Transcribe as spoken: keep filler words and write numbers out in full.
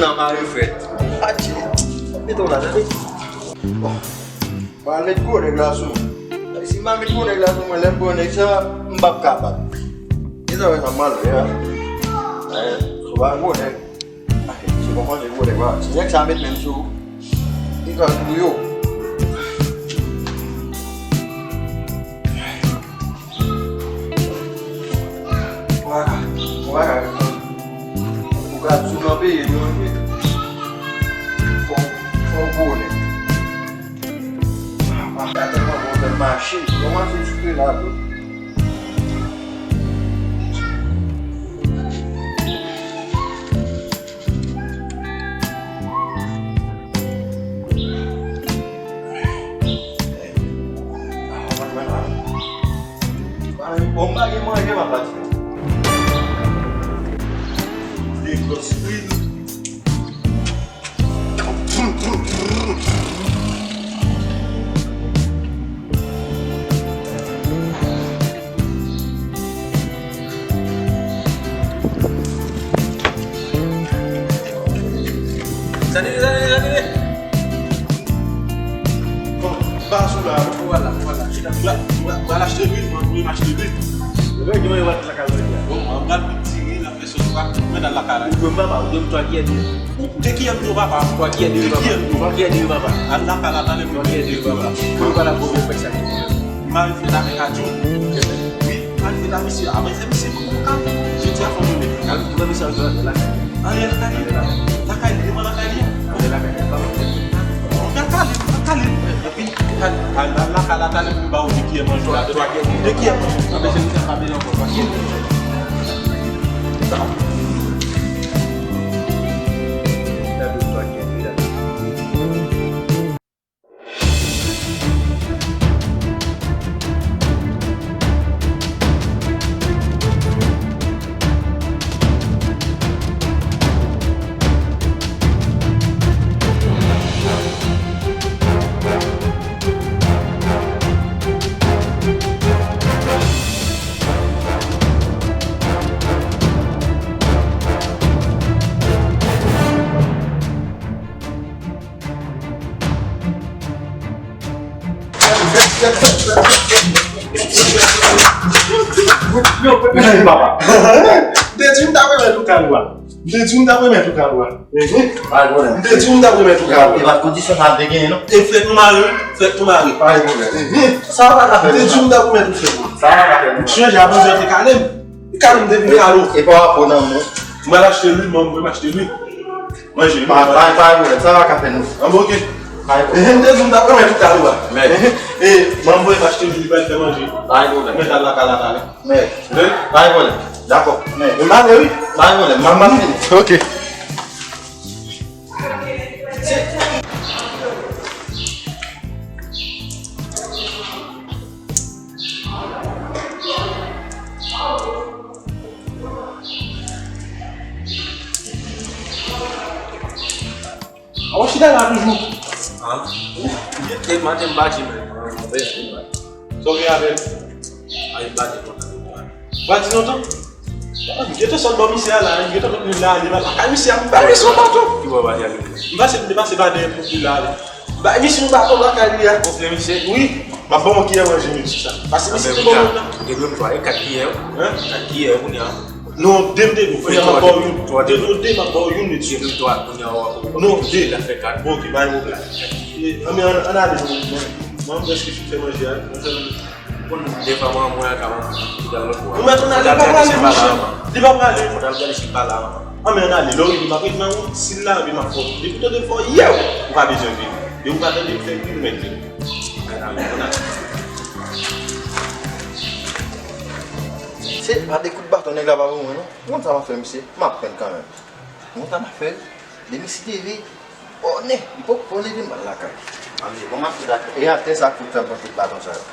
Nan mare frèt. Adje. Mete w la, tande. Bon. Pral met gwo nèg la sou mwen. Si m pa met gwo nèg la sou mwen, lè m pran nèg sa, m p ap kapab. Gen sa wè sa m pral fè a. Ou pa gwo nèg. Se konprann se gwo nèg la. Si nèg sa met men m sou ou, li ka touye w. Ou pa ka, ou pa ka reponn. Ou ka sou nan peyi nou, epi fò, fò w konnen. Papa, gade kòman w fè mache. Kòman se chute la tou? Bon, m pa gen manje, m ap pati. Degòs wi. Sa te, sa te, sa te. Bon, pa sou la. Vwala, vwala. Chita, vwala, vwala, vwala, achte lwil, mwen, mwen achte lwil. Lè gen mwen, wè, lakay mwen, bon, mwen pral tire, l ap fè sòs pa, mwen al lakay la. Ou dwe m papa, ou dwe m twa kiyè de. Ou de kiyè m dwe papa. Twa kiyè de papa. Twa kiyè de papa. Al lakay la, talè mwen. Twa kiyè de papa. Mwen pral ap gwo fèk sa. Mari fèt avèk Adjou. Wi, mari fèt a misye. Apre se misye pou mwen ka. Jodi a fò mwen mete. Al pou mwen misye al lakay. Anyen lakay li. Lakay li, devan lakay li. Anyen lakay li. Lakay li, lakay li. Epi, al, al, al lakay la, talè pou ba ou de kiyè manje la. De kiyè manje. Anben, se misye pa bezwen ankò. Twa kiyè manje. Yo, papa. M te di m t ap remèt ou kado a. M te di w m t ap remèt ou kado a. Mhm. Pa gen pwoblèm. M te di w m t ap remèt ou kado a. E pa t kondisyon sa a te genyen, non? E frèt nou mare, wi. Frèt nou mare. Pa gen pwoblèm. Mhm. Sa a pa ka fè nou sa. M te di w m t ap remèt ou frèt mwen. Sa a pa ka fè nou sa. Chanje a, manzè te kale m. Li kale m depi m kado. E pa rapò nan mwen. M al achte lwil, manman m voye m achte lwil. Manje, pa, pa, pa gen pwoblèm. Sa a pa ka fè nou sa. An bon, ok. Pa gen pwoblèm. Ehe, m te di w m t ap remèt ou kado a. Mèt. Ehe. E, manman m voye m achte lwil, li pral fè manje. Pa gen pwoblèm. Mèt al lakay la talè. Mèt. Wi. Pa gen pwoblèm. Dakò. Mèt. M ale, wi. Pa gen pwoblèm. M ap, m ap vini. Ok. A w chita la toujou? Ah. Wi. E maten m pati, men. Sa w gen avè l? A, m pati kontan. Pati lontan? Ah, m gentan sot bò misye a la, m gentan met moun la ale, m al lakay misye a, m bay misye yon baton. Ki bò pati ale? M pase, m te pase pa dèyè pwòp li la ale. M bay misye yon baton lakay li a. Gonfle misye? Wi. M ap ba w yon kiyè manje, men sou sa. Pase misye te bon moun nan. Ou te dwe m twa, e kat kiyè, wi. Hein? Kat kiyè, kounye a. Non, de m te dwe. Kounye a m ap ba w youn. Ou te dwe de, m ap ba w youn, mesye. Ou te dwe m twa, kounye a w ap. Non, de. L ap fè kat. Bon, ok, pa gen pwoblèm. E, ann, ann, ann ale, non, non. Mwen, m prèske fin fè manje a. Mwen fè manje. Bon, defwa mwen, mwen ka manje lòt bò. Ou mèt ann ale, li pa prale, monchè. Li pa prale. Mwen t al gade si l pa la. Ann, men ann ale, lè w rive, m ap ret nan wout, si l la, epi m ap fè w. Depi w tande m fè w, yow! Ou pa bezwen vini. Depi w pa tande m fè vini, ou mèt vini. Ann ale, ann ale. Se pa de kout baton nèg la pa pou mwen, non. Ou konn sa m ap fè, misye? M ap prann kanmenm. Ou konn sa m ap fè? Depi misye leve, bonè, li poko leve, m al lakay. Ann ale, bon, m ap fè dakò. E atè sa kout sa m pran tout baton sa yo.